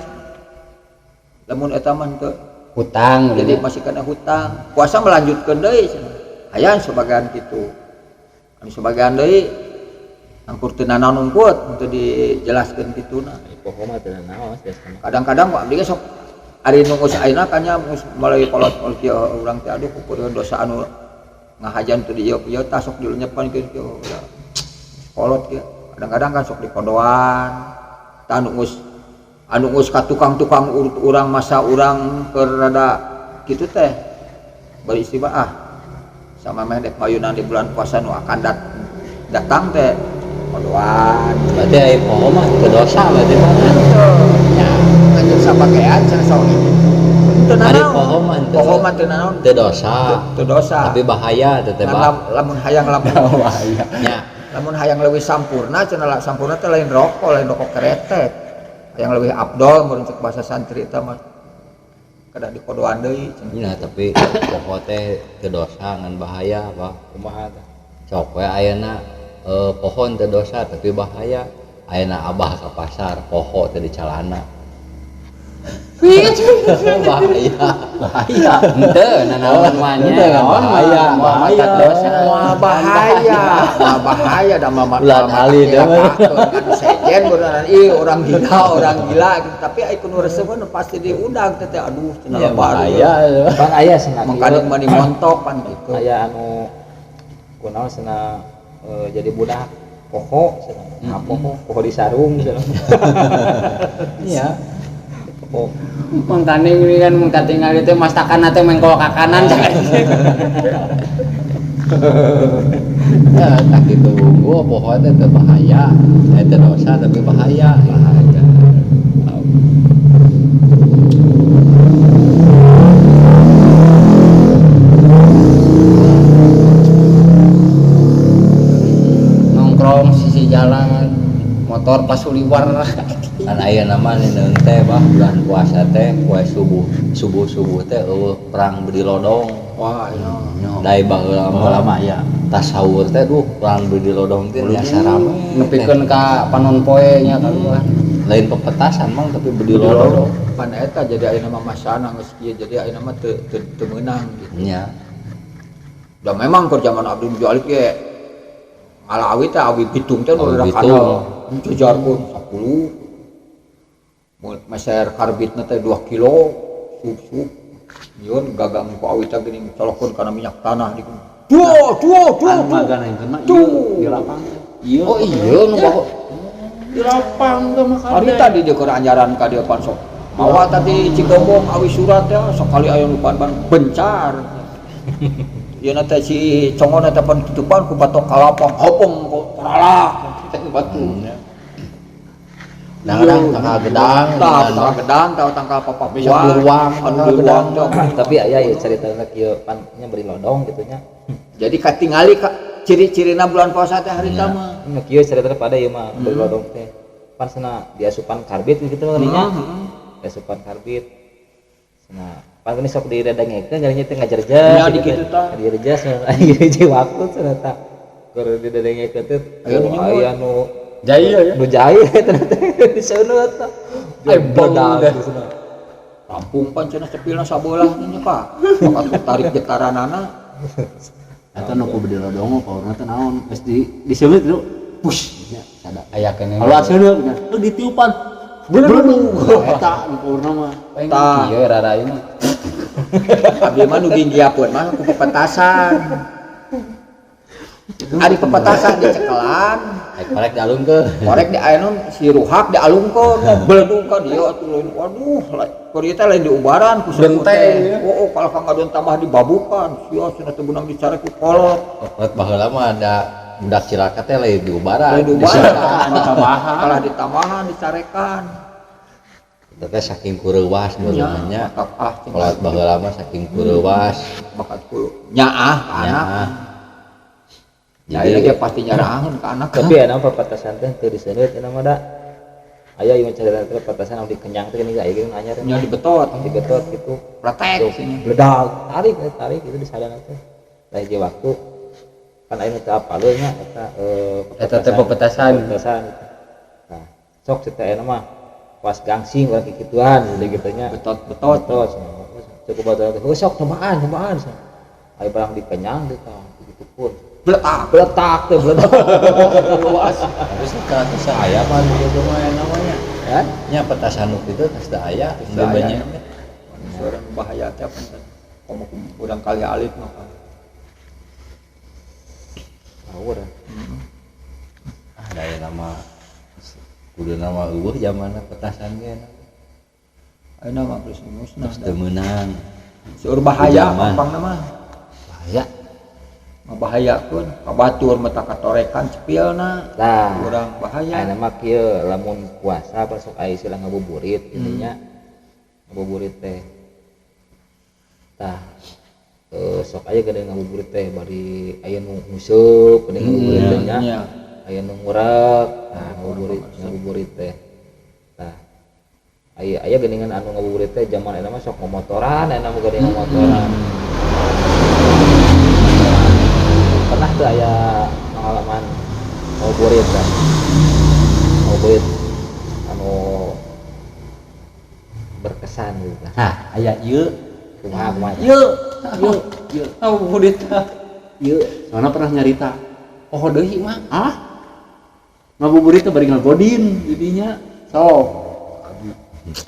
lamun eta mah teu hutang jadi masih kena hutang puasa melanjutkeun deui cenah. Aya sebagian gitu anu sebagian deui angkur teu nanaon ungkut teu dijelaskeun kituna. Poho mah teu nanaon biasana. Kadang-kadang abdi ge sok ari nu geus ayeuna kan nya geus mulai kolot kieu urang teh aduh kukureun dosa anu ngahajan teu di ieu tah sok dilenyepan kieu kieu kolot kieu. Kadang-kadang kan sok dikodoan tah anu geus ka tukang-tukang urang masa urang keur rada kitu teh bari istiba ah sama meh dek mayunan di bulan puasa nu akan datang teh kodoan. Berarti aya poho mah teu dosa berarti mah. Henteu. Ya, lanjut sabagean cenah sok gitu. Teu Ari nanaon. poho mah henteu. Poho mah teu nanaon. Teu dosa. Teu dosa. Tapi bahaya teh teh Ngan lamun hayang lamun bahaya. Nya. Lamun hayang leuwih sampurna cenah sampurna teh lain rokok keretek. Hayang leuwih abdol mun cek bahasa santri eta mah. Kada dikodoan deui cenah. Nya tapi poho teh teu dosa ngan bahaya bah. Kumaha tah? Sok we ayeuna pohon teu dosa tapi bahaya. Ayeuna abah ka pasar poho teh di calana. Bahaya. Bahaya. Henteu nanaon mah nya. Bahaya, bahaya. Dosa. Wah bahaya. Wah bahaya da mama. Ulah alih da mah. Anu sejen beneran ih orang gila gitu. Tapi ai kudu resep pasti diundang teh aduh cenah Ya, lebar. bahaya. Pan aya cenah Mangkaning mah dimontok pan gitu. Aya anu kunaon cenah jadi budak poho cenah. Nah, poho di sarung cenah. Iya. Poho. Mangkane ini kan mun katingali teh mastakan teh mengkol ka kanan. Ya, tak gitu gua poho teh teu bahaya. Teu dosa tapi bahaya. Bahaya. Nongkrong sisi jalan, motor pasuliwar. Kan aya nama neuneung teh bah bulan puasa teh poe subuh subuh-subuh teh eueuh perang bedi lodong. Wah, iya. Dai baheula mah lama ya. Tas sahur teh duh perang bedi lodong teh biasa rame. Nepikeun ka panon poe nya kaluar. Lain pepetasan mang tapi bedi lodong. Pan eta jadi ayeuna mah masana geus kieu jadi ayeuna mah teu meunang gitu. Nya. Da memang keur zaman abdi Jalib ge ngalawi teh awi bitung teh nu Awi rada bitung. kanal. Jejarkeun 10. Meser karbitna teh 2 kilo sup-sup. Nyieun gagang ku awi teh geuning colokeun kana minyak tanah di Duh, duh, duh, Anu duh. magana mah ieu di lapang. Ieu. Oh iya nu bawa Di lapang teh mah Hari tadi dia keur anjaran ka dieu pan sok. Mawa tadi Cigombong awi surat ya sekali aya nu pan bencar. Ieu na teh si congona teh pan tutupan ku batok kalapang hopong ku koralak teh batu. Kadang-kadang tangkal gedang, Tangkal gedang, tahu tangkal papapua. Bisa di ruang, anu di ruang teh. Tapi aya ya caritana kieu pan nya beri lodong gitu nya. Jadi katingali ka ciri-cirina bulan puasa teh harita mah. Nya kieu caritana pada ieu mah beri lodong teh. Pan cenah diasupan karbit gitu mah nya. Diasupan karbit. Cenah pan geuning sok diredengekeun jadinya teh ngajerjas. Nya di kitu tah. Direjas hiji waktu cenah tah. Keur diredengekeun teh aya nu jahil ya. Nu jahil eta teh diseuneu tah. Ai bong Bledag deh. cenah. Rampung pan cenah cepilna sabelah nya Pak. Bakat tarik getaranana. Eta nu ku bedi rodongo powerna teh naon geus di diseungeut gitu. Push nya sada. Aya keneh. Keluar seuneu nya. Lu ditiupan. Beledung. Eta nu powerna mah. Tah. Ieu raraina. Abdi mah nu ginggiapeun mah ku pepetasan. Ari pepetasan dicekelan, Korek dialungkeun. Korek di anu si ruhak dialungkeun, beledung ka dieu atuh lain. Waduh, keur ieu teh lain diubaran ku sepuh teh. Oh, kalau kang ngadon tambah dibabukan, sia cenah teu beunang dicarek ku kolot. Kolot baheula mah ada budak cilaka teh lain diubaran. Lain diubaran, ditambahan. Kalah ditambahan dicarekan. Eta teh saking kureuwas meureun nya. Ah, Kolot baheula mah saking kureuwas. Bakat ku nyaah ka anak. Jadi dia pasti nyarahan ke anak. Tapi ya nama pepetasan teh teu diseungeut cenah mah da. Aya ieu carita teh pepetasan anu dikenyang teh geuning aya geuning anyar. Nya dibetot, dibetot gitu. Pretek sini. Bledag, tarik tarik itu disadana teh. Lah hiji waktu kan aya nu teu apaleun nya eta Eta teh pepetasan. Pepetasan. Nah, sok teh aya mah pas gangsing urang kikituan gitu nya. Betot-betot. Betot. Cukup batur teh sok cobaan cobaan. Aya barang dikenyang teh tah kitu pun. Beletak, beletak teh beletak. Luas. Terus kalau teh aya mah nu kitu mah namanya. Ya? Nya petasan nu kitu tas teu aya, teu banyak. Suara bahaya teh apa teh? Komo urang kali alit mah. Power. Ah, da nama kudu nama eueuh zamanna petasan ge. Ayeuna mah geus musnah. Terus teu meunang. Seueur bahaya pampangna mah. Bahaya. Ngabahayakeun ka batur mah katorekan cepilna. Tah, urang bahaya. Ayeuna mah kieu lamun puasa pas sok aya istilah ngabuburit kitu nya. Ngabuburit teh. Tah, sok aya geuning ngabuburit teh bari aya nu nguseup geuning ngabuburit teh nya. Aya nu ngurek, tah ngabuburit teh. Tah, aya geuningan anu ngabuburit teh jaman ayeuna mah sok momotoran, ayeuna mah geuning momotoran. Pernah tuh aya pengalaman ngabuburit kan? Ngabuburit anu berkesan gitu kan. Nah, aya ieu kumaha kumaha. Ieu, ieu, ieu. Ngabuburit. Ieu, soalna pernah nyarita. Oh, deui mah. Ah? Ngabuburit teh bari ngagodin jadinya. Sok.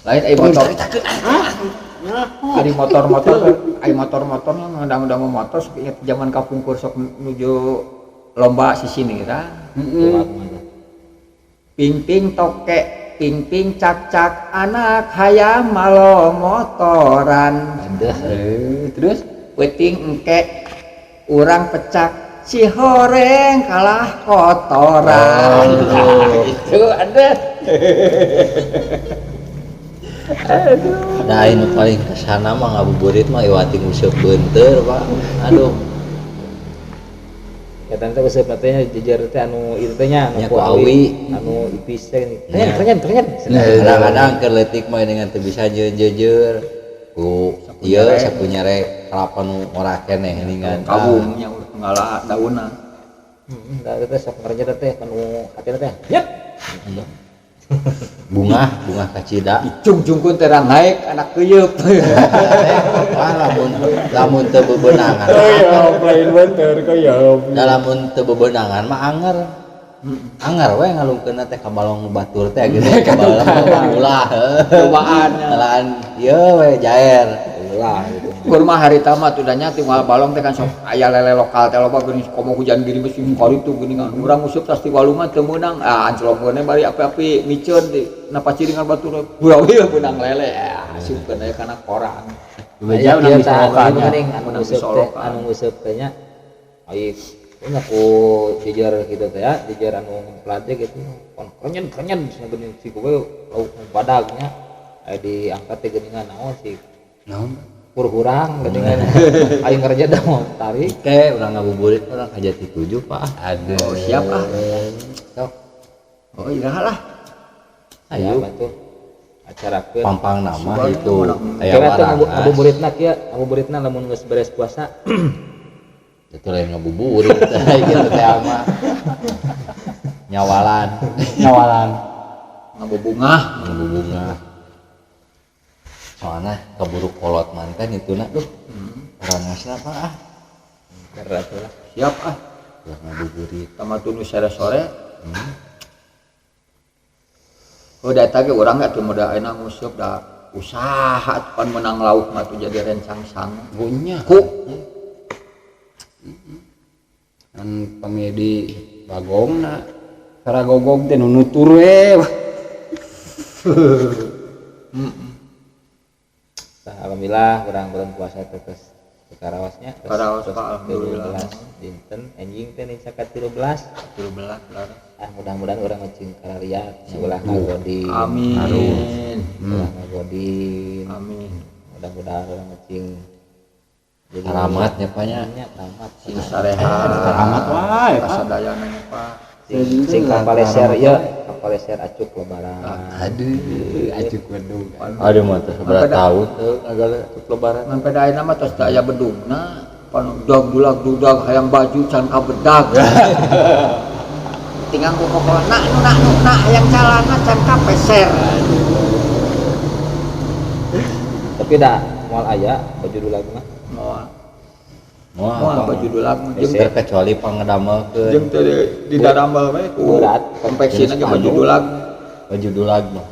Lain ai motor. Hah? Ari motor-motor, ai motor-motor ngundang-undang motor sok inget zaman kapungkur sok nuju lomba sisini kan. Heeh. Ping-ping toke, ping-ping cak-cak anak hayam malo motoran. Terus peuting engke urang pecak si horeng kalah kotoran. Oh. Itu ada. Aduh. Nah, ini paling kesana mah ngabuburit mah iwati nguseup beunteur, Pak. Aduh. Ya tante useup teh jejer teh anu ieu teh nya anu ku awi, anu ipis teh. Keren keren. Kadang-kadang keur leutik mah dengan teu bisa jejer ku ieu sapu nyere kalapa nu ora keneh geuningan. Kabungnya ngala daunna. Heeh, da teh sok ngerenyet teh anu hatina teh. Yep. Bunga, bunga kacida. Dicung-cungkeun teh naik anak keuyeup. Wah, lamun teu bebenangan. Keuyeup lain beunteur keuyeup. Da lamun teu bebenangan mah anger. Anger we ngalungkeunna teh ka balong batur teh gitu ka balong ulah. Cobaan. Ngalaan ieu we jaer. Ulah gitu. Kurma harita mah tuh nya tinggal balong teh kan sok aya lele lokal teh loba geuning komo hujan gini mesti karitu geuningan urang useup tas ti walungan teu meunang ah ancelongkeun bari api-api miceun di na paciringan batur burawil meunang lele asupkeun aya kana koran. Beja urang disolokan nya anu nguseup teh anu nguseup teh nya ai nya ku jejer kitu teh ya jejer anu ngemplat teh gitu kon krenyen cenah geuning si kowe lauk badag nya aya diangkat teh geuningan naon sih naon hurang geuningan aing ngerja da mau tarik ke urang ngabuburit urang ka Jati 7 Pak. Aduh. Oh, siap ah. Sok. Oh iraha lah. Ayo atuh acarakeun pampang nama itu aya warangas. Ngabuburitna kieu, ngabuburitna lamun geus beres puasa. Itu lain ngabuburit gitu teh mah. Nyawalan, nyawalan. Ngabubungah, ngabubungah. Soalna keburu kolot manten ituna duh. Paranasna Pak ah. Berat lah. Siap ah. Ulah ngabuburit. Tamatun sore-sore. Oh da eta ge urang atuh muda ayeuna nguseup da usaha pan menang lauk mah tuh jadi rencang sangu. Nya. Ku Kan pamedi bagongna saragogog teh nu nutur we. Tah alhamdulillah urang bulan puasa teh geus karaosnya. Karaos Pak alhamdulillah. 13 dinten enjing teh nih cakat 13. 13 laras. Ah mudah-mudahan urang ngecing karariat ulah ngagodin. Amin. Ulah ngagodin. Amin. Mudah-mudahan urang ngecing jadi Karamat nya Pak nya. nya tamat. Sing sarehat. Karamat wae Pak. Kasadayana nya Pak. Sing kapaleser ieu, kapaleser acuk lebaran. Aduh, acuk bedug. Aduh mah teh sabaraha tahun teu ngagale acuk lebaran. Ngan pada ayeuna mah tos teu aya bedugna. Pan dag dulag dudag hayang baju can kabedag. Tinggal ku kokol nak nu nak nu nak hayang calana can kapeser. Tapi da moal aya baju dulag mah. Moal. Moal baju dulag mah jeung terkecuali pangedamelkeun. Jeung teu di daramel we ku konveksina ge baju dulag. Baju dulag mah.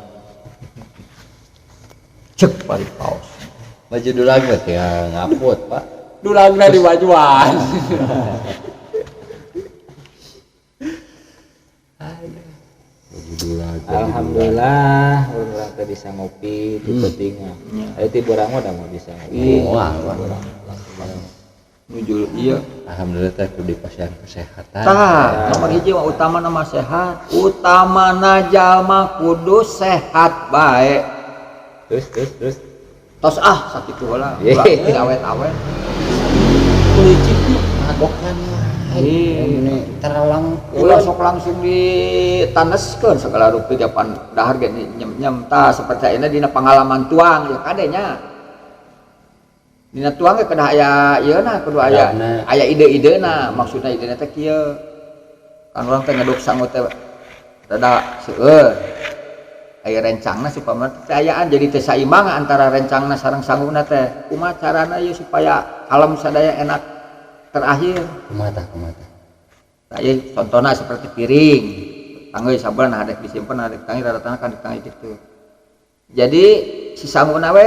Cek pari paos. Baju dulag mah teh ngaput, Pak. Dulagna di bajuan. Baju dulag. Alhamdulillah urang teh bisa ngopi di peuting mah. Aya ti urang mah da mah bisa ngopi. Wah, nuju ieu. Alhamdulillah teh kudu dipasihan kesehatan. Tah, nomor hiji mah utamana mah sehat. Utamana jalma kudu sehat bae. Terus. Tos ah sakitu heula. Ulah awet-awet. Licik ngagokan wae. Terlang ulah sok langsung ditaneskeun segala rupi depan dahar ge nyem-nyem tah seperti ayeuna dina pangalaman tuang ya kadenya. Dina tuang ge kedah aya ieuna kudu aya aya ide-idena maksudna idena teh kieu. Kan urang teh ngeduk sangu teh rada seueur. Aya rencangna supaya teh ayaan jadi teh saimbang antara rencangna sareng sanguna teh. Kumaha carana ieu supaya alam sadaya enak terakhir. Kumaha tah kumaha tah. Tah ieu contona seperti piring. Tanggeui sabelah nah adek disimpen adek tangi rada kan ditangi kitu. Jadi si sanguna we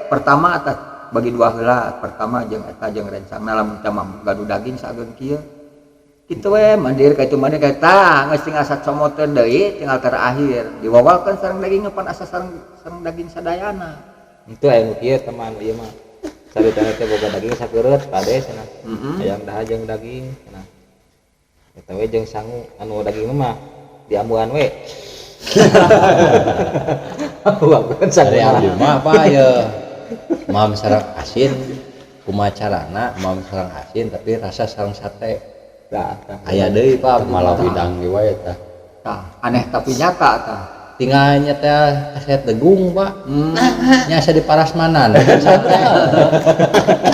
pertama tah bagi dua heula, pertama jeung eta jeung rencangna lamun teh mah gaduh daging sageung kieu. Kitu we mandir ka itu mandir ka eta geus tinggal sacomoteun deui tinggal terakhir diwawalkeun sareng daging pan asa sareng daging sadayana. Itu aya nu kieu teman ieu mah. Saritana teh boga daging sakeureut pade cenah. Hayang daha jeung daging cenah. Eta we jeung sangu anu daging mah diambuan we. Wah, sangu abdi mah apa ye. Mam sareng asin kumaha carana mam sareng asin tapi rasa sareng sate. Tah, aya deui Pak malah bidang ge wae tah. Tah, aneh tapi nyata tah. Tinggalnya teh kaset degung Pak. Nya asa di parasmanan sate.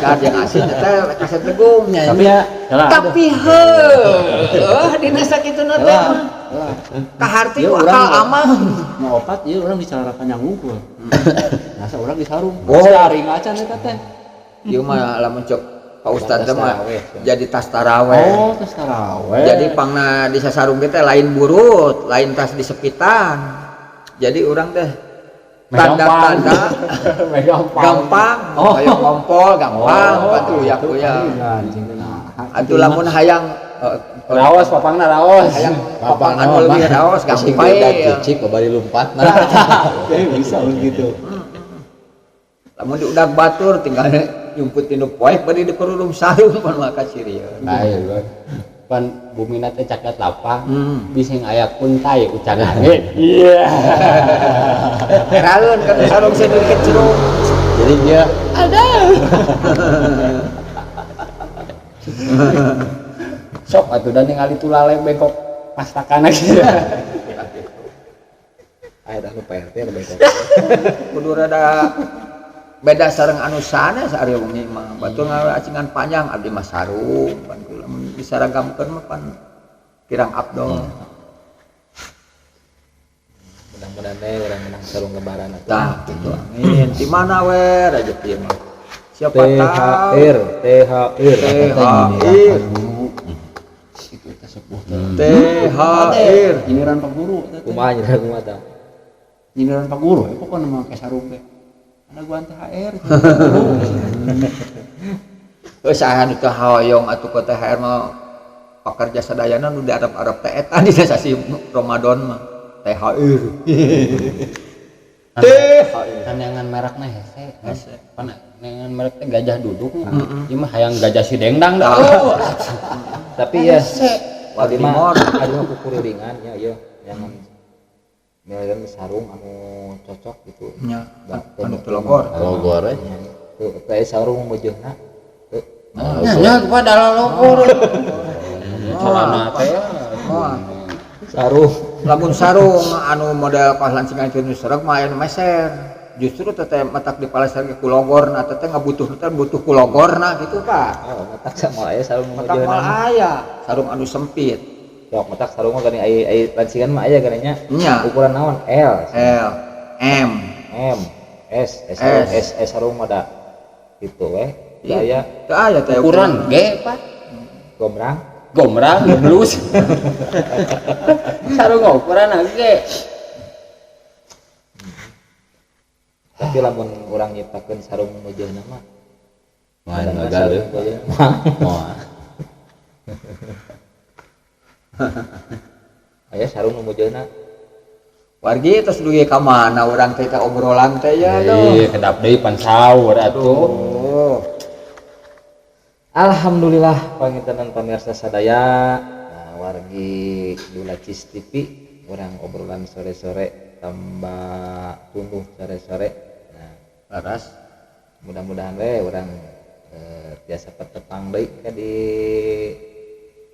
Dar jeung asin teh kaset degung nya. Tapi tapi heuh dina sakituna teh mah. Kaharti ku akal amang. Mau opat ieu urang di celana panjang unggul. Masa urang di sarung. Oh, saring acan eta teh. Ieu mah lamun cek Pak Ustad mah jadi tas taraweh. Oh, tas taraweh. Jadi pangna di sasarung teh lain burut, lain tas di sepitan. Jadi urang teh tanda-tanda gampang, oh. Hayang ngompol gampang, patuh uyak-uyak. Atuh lamun hayang raos papangna raos. Hayang papang anu leuwih raos gampang. Cicik bari lumpat. Bisa begitu. Lamun diudak batur tinggal nyumput tinu poek bari diperulung sarung pan maka sirieun. Bae pan bumina teh caket lapang bising aya kuntai ucangan. Iya. Raeun kan sarung sieun dikecrung. Jadi dia ada. Sok atuh da ningali tulale bengkok pastakana kieu. Aya dah nu PRT anu bengkok. Kudu rada beda sareng anu sanes ari wengi mah. Batur ngacingan panjang abdi mah sarung pan kula mun disaragamkeun mah pan kirang abdol. Mudah-mudahan we urang menang sarung lebaran atuh. Tah gitu, amin. Di mana we rezeki mah? Siapa tahu. THR, THR. THR. Itu teh sepuh teh. THR. Nyindiran Pak Guru teh. Kumaha nyindiran kumaha tah? Nyindiran Pak Guru ya pokoknya mah make sarung teh. Ada guan THR. Geus saha nu teu hoyong atuh ku THR mah, pekerja sadayana nu di Arab-Arab teh eta di sasi Ramadan mah THR. THR. Kan neangan merekna hese. Hese. Pan neangan merek teh gajah duduk. Ieu mah hayang gajah si dengdang dah. Tapi ya Wadi abdi mah Timor. Abdi mah kukurilingan ya ieu jangan milihan sarung anu cocok gitu. Nya, anu teu logor. Logor we. Teu teh sarung meujeuhna. Teu. Nya nya pada logor. Celana teh. Moal. Sarung. Lamun sarung anu model kos lancingan itu nu sereg mah aya nu meser. Justru teh teh matak di paleser ge ku logorna teh teh ngabutuh teh butuh ku logorna gitu, Pak. Oh, matak sama aya sarung Matak meujeuhna. moal aya sarung anu sempit. Sok matak sarung mah geuning aya aya lancingan mah aya geuning nya. Nya. Ukuran naon? L, L, M, M, S, S sarung, S. S, S sarung mah da gitu we. Iya. Aya Teu aya teh Ukuran G, Pak. Gombrang. Gombrang geblus. Sarung ukuran G. Tapi lamun urang nyiptakeun sarung meujeuhna mah Main kadang gagal sarung deh. meujeuhna mah. Moal. Aya sarung nu meujeuhna. Wargi terus dugi ka mana urang teh teh obrolan teh ya tuh. Ih, kedap deui pan sahur atuh. Oh. Alhamdulillah pangintenan pamirsa sadaya. Nah, wargi Dulacis TV urang obrolan sore-sore tambah tunduh sore-sore. Nah, Laras. mudah-mudahan we urang tiasa petepang deui ka di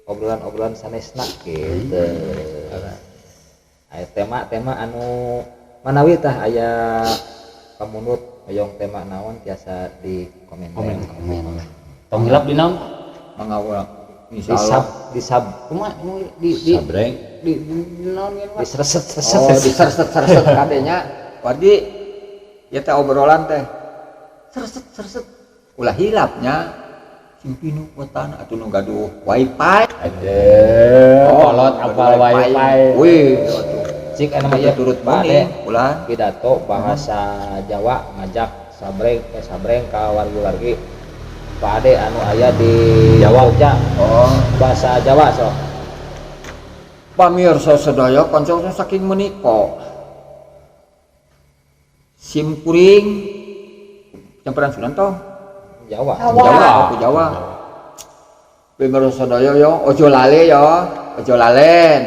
obrolan-obrolan sanesna gitu. Aya tema-tema anu manawi tah aya pamunut hoyong tema naon tiasa di komen. Komen-komen lah. Tong hilap di naon? Mangga urang. Di Insyaallah. sub, di sub, Kumaha di Sabreng. di naon ieu, di Pak? sreset-sreset. Oh, diserset-serset kadenya. Wargi ieu teh obrolan teh. Serset-serset. Ulah hilapnya. Sing pinu wetan atuh nu gaduh wifi. Aduh, kolot apal wifi. Wih, atuh. Cik anu mah ieu turut Pak Ade. muni ulah. Pidato bahasa Jawa ngajak sabreng sabreng ka wargi-wargi Pak Ade anu aya di Jawa. Jogja. Oh, Bahasa Jawa sok. Pamirsa sedaya kanca saking menika. Sim kuring campuran Sunan toh. Jawa. Jawa, aku Jawa. Pamirsa sedaya yo aja lali yo, aja lalen.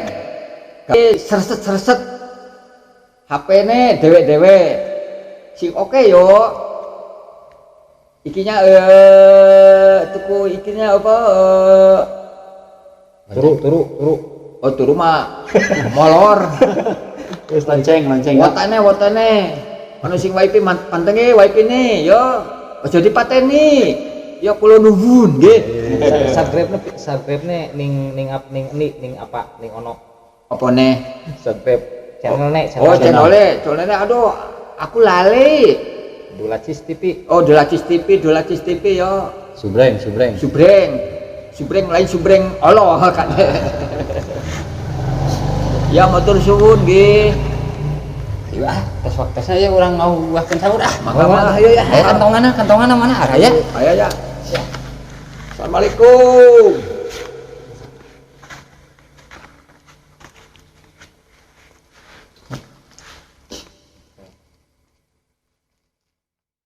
Serset-serset HP-ne dewek-dewek. Sing oke yo. Ikinya tuku ikinya apa Turu turu turu. Oh turu mah molor. Terus lonceng, lonceng. Wotane wotane. Ono sing wifi pantenge wifi ne yo. Aja dipateni. Ya kula nuwun nggih. Subscribe-ne ning ning ap ning ni ning apa ning ono. Apa ne? Subscribe channel-ne, Oh, channel-e, channel-e aduh aku lali. Dulacis TV. Oh, Dulacis TV, Dulacis TV yo. Subreng, subreng. Subreng. Subreng lain subreng Allah kan. Ya matur suwun nggih. Ayo ah, tes waktesna ya urang mau buahkeun sahur ah. Mangga mangga. Ayo ya, kantonganna, kantonganna mana araya? Ayo ya. Assalamualaikum.